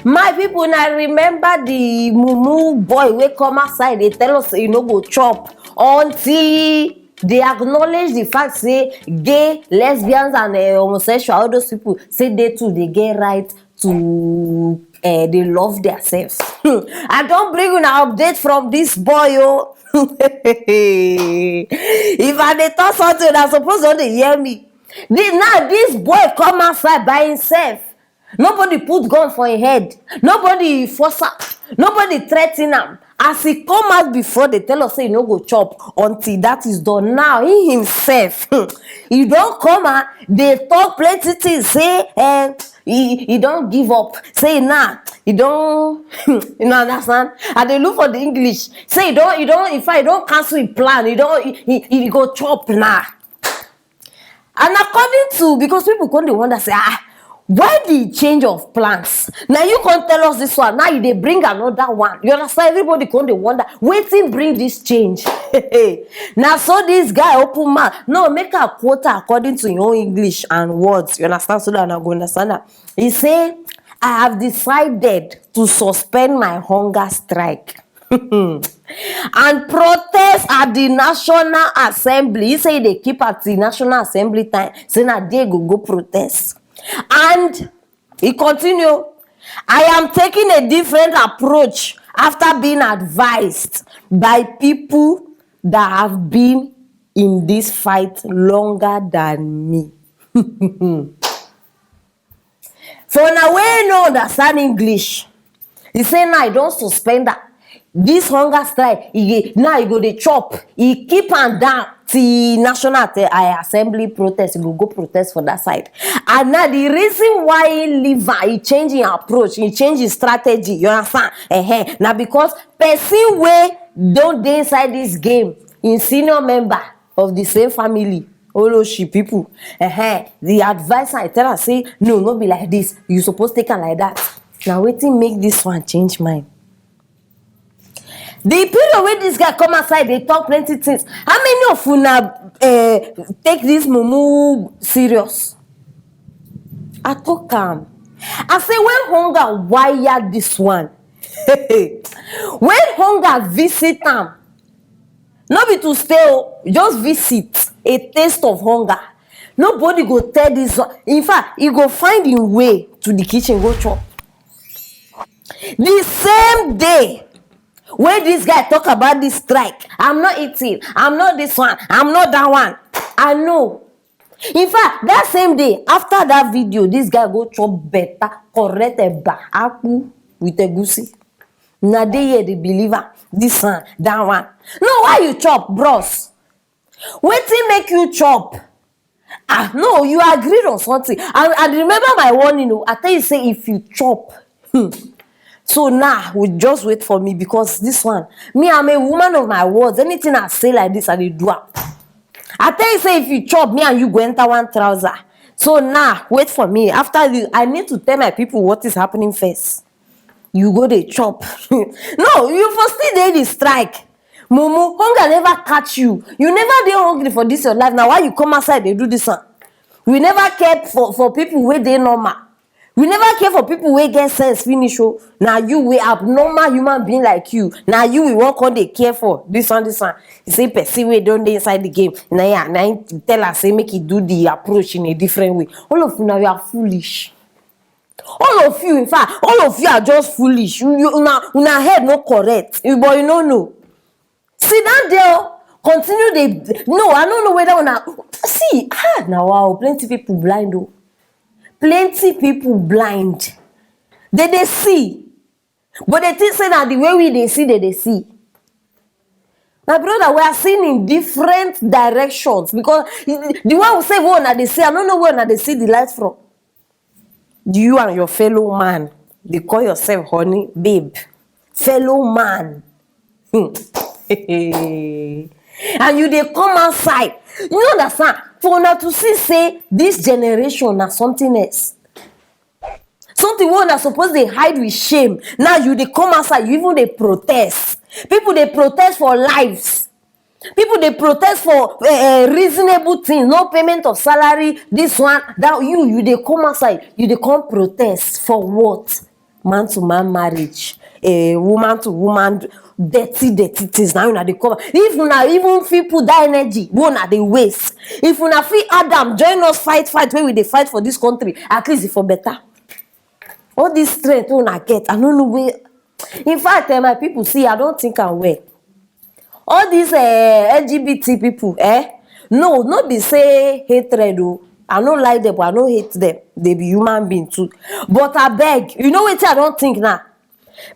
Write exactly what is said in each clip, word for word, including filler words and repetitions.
My people, now remember the mumu boy wey come outside dey tell us say e no go chop until they acknowledge the fact say gay, lesbians and uh, homosexual, all those people say they too they get right to uh, they love themselves. I don't bring an update from this boy, oh. If I dey talk something, I suppose don't dey hear me. This, now this boy come outside by himself. Nobody put gun for him head. Nobody force am. Nobody threaten am. As he come out before, they tell us say he no go chop until that is done. Now he himself, he don't come out. They talk plenty things. Say eh, he he don't give up. Say nah, he don't. You know understand? I dey look for the English. Say he don't. He don't. In fact, he don't cancel his plan. He don't. He, he, he go chop now. And according to, because people come dey wonder say ah, why the change of plans? Now you come tell us this one. Now you dey bring another one. You understand? Everybody come dey wonder wetin bring this change. Now so this guy open mouth. No, make a quote according to your own English and words. You understand? So that I go understand that. He say, I have decided to suspend my hunger strike and protest at the National Assembly. He say they keep at the National Assembly time. Say na they go go protest. And he continue, I am taking a different approach after being advised by people that have been in this fight longer than me. For now, we no understand English. He say now I don't suspend that. This hunger strike, he, now he go dey chop. He keep am down till national te- uh, assembly protest. He go go protest for that side. And now the reason why he leave am, he change him approach, he change his strategy. You understand? Uh-huh. Now because person wey don dey inside this game, in senior member of the same family, oloshi people, uh-huh, the advice I tell am say no, no be like this. You suppose take am like that. Now wetin make this one change mind? The period wey this guy come outside dey talk plenty things. How many of una uh, take this mumu serious? I talk am. I say when hunger wire this one, when hunger visit am, no be to stay o, just visit, a taste of hunger. Nobody go tell this one. In fact, he go find him way to the kitchen go chop. The same day wey this guy talk about this strike, I'm not eating, I'm not this one, I'm not that one. I know. In fact, that same day after that video, this guy go chop better correct eba, akpu with egusi. Na dey here dey believe am, this one, that one. No, why you chop, bros? Wetin make you chop? Ah, no, you agreed on something. I, I remember my warning o. I tell you say if you chop, hmm. So now we just wait for me because this one, me, I'm a woman of my words. Anything I say like this, I dey do am. I tell you say if you chop, me and you go enter one trouser. So now wait for me. After you, I need to tell my people what is happening first. You go dey chop. No, you for still dey the strike. Mumu, hunger never catch you. You never dey hungry for this your life. Now why you come outside dey do this one? We never care for, for people wey dey normal. We never care for people wey get sense finish o. Na you wey abnormal human being like you. Na you we wan come dey care for. This one, this one. You say person wey don dey inside the game. Na ya, na him tell am say make he do the approach in a different way. All of una, you are foolish. All of you, in fact, all of you are just foolish. You, you, una, una head no correct. You, but you no know. Sit down there, continue dey. No, I no know whether una see. Ah, na wow, plenty people blind o. Plenty people blind. They dey see, but they think say na the way we dey see, they dey see. My brother, we are seeing in different directions because the one we say we una dey see, I no know where una dey see the light from. You and your fellow man, they call yourself honey, babe, fellow man. Hmm. And you dey come outside. You no understand? For una to see say this generation na something else. Something wey una suppose dey hide with shame. Now you dey come outside, you even dey protest. People dey protest for lives. People dey protest for uh, uh, reasonable things, no payment of salary, this one, that. You, you dey come outside, you dey come protest for what? man to man marriage, eh, woman to woman, dirty dirty things na una dey cover. If una even fit put that energy wey una dey waste, if una fit add am join us fight fight wey we dey fight for this country, at least e for better. All this strength wey una get, I no know where. In fact, eh, my people, see, I don think am well. All these eh, L G B T people, eh, no, no be say hatred o. I no like them, but I no hate them. They be human being too. But I beg, you know wetin I don think now?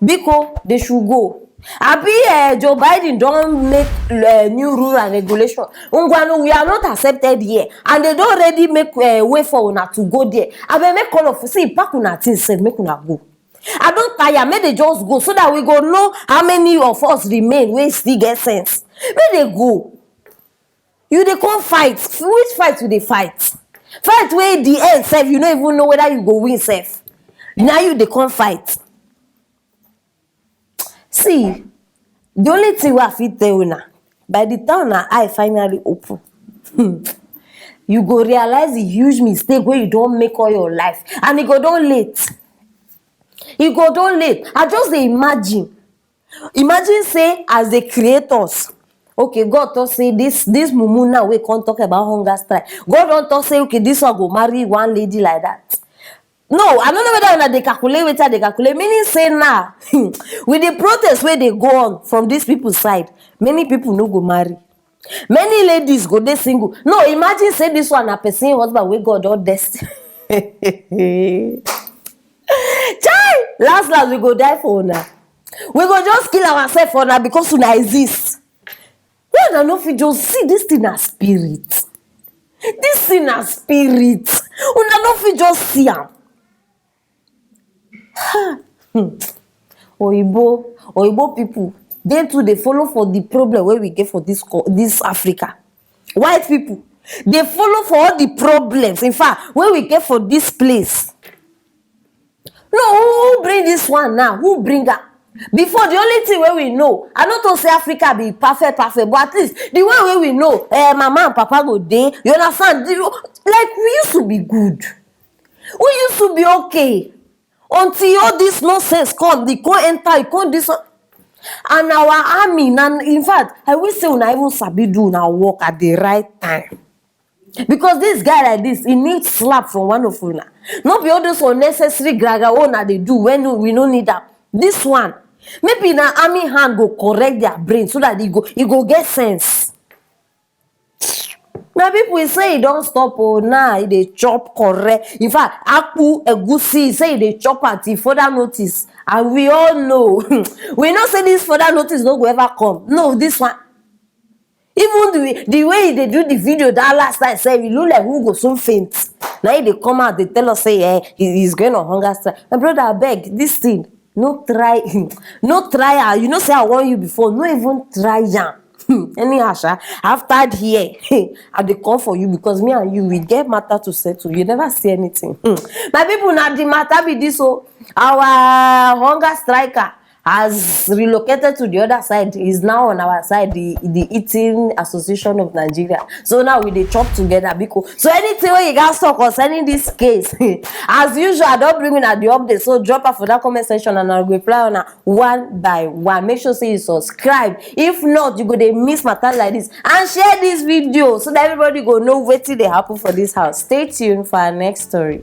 Biko, they should go. Abi eh, Joe Biden don make eh, new rule and regulation. Ngwanu, we are not accepted here, and they don already make eh, way for una to go there. Abeg, make all of, see, pack una things sef, make una go. I don tire, make they just go so that we go know how many of us remain wey still get sense. Make they go. You dey come fight. Which fight you dey fight? Fight wey the end sef, you no even know whether you go win sef. Na you dey come fight. See, the only thing wey I fit tell una, by the time una eye finally open, hmm, you go realize the huge mistake wey you don make all your life, and e go don late. E go don late. I just dey imagine. Imagine say as they create us, okay, God talk say this this mumu now wey come talk about hunger strike. God don talk say, okay, this one go marry one lady like that. No, I no know whether una dey calculate wetin I dey calculate. Meaning say now, with the protest wey dey go on from these people side, many people no go marry. Many ladies go dey single. No, imagine say this one na person husband wey God don destiny. Chai! Last last, we go die for una. We go just kill ourselves for una because una exist. Wey una no fit just see this thing na spirit. This thing na spirit. Una no fit just see am. Ha! Hmm. Oyibo, Oyibo people, they too dey follow for the problem wey we get for this co- this Africa. White people dey follow for all the problems. In fact, wey we get for this place. No, who, who bring this one now? Who bring am? Before, the only thing wey we know, I no talk say Africa be perfect, perfect, but at least the one wey we know, eh, mama and papa go dey. You understand? The- Like we used to be good. We used to be okay until all this nonsense come. They come enter, e come this one. And our army, na in fact, I wish say una even sabi do una work at the right time. Because this guy like this, he need slap from one of una. No be all those unnecessary gragra wey una dey do when we no need am. This one, maybe na army hand go correct their brain so that e go e go get sense. Na people e say e don stop o, now e dey chop correct. In fact, akpu, egusi, e say e dey chop am till further notice. And we all know, we know say this further notice no go ever come. No, this one, even the, the way e dey do the video that last time sef, e look like who go soon faint. Na e dey come out dey tell us say eh, he is going on hunger strike. My brother, abeg, this thing, no try, no try am. You know say I warn you before, no even try am. Hmm, anyhow sha, after here, I dey come for you because me and you, we get matter to settle. You never see anything. Hmm. My people, na the matter be this o. Our hunger striker has relocated to the other side. He's now on our side, the the Eating Association of Nigeria. So now we dey chop together, biko. So anything wey you guys talk concerning this case, as usual, I don bring una the update. So drop am for that comment section and I go reply una one by one. Make sure say you subscribe. If not, you go dey miss matter like this. And share this video so that everybody go know wetin dey happen for this house. Stay tuned for our next story.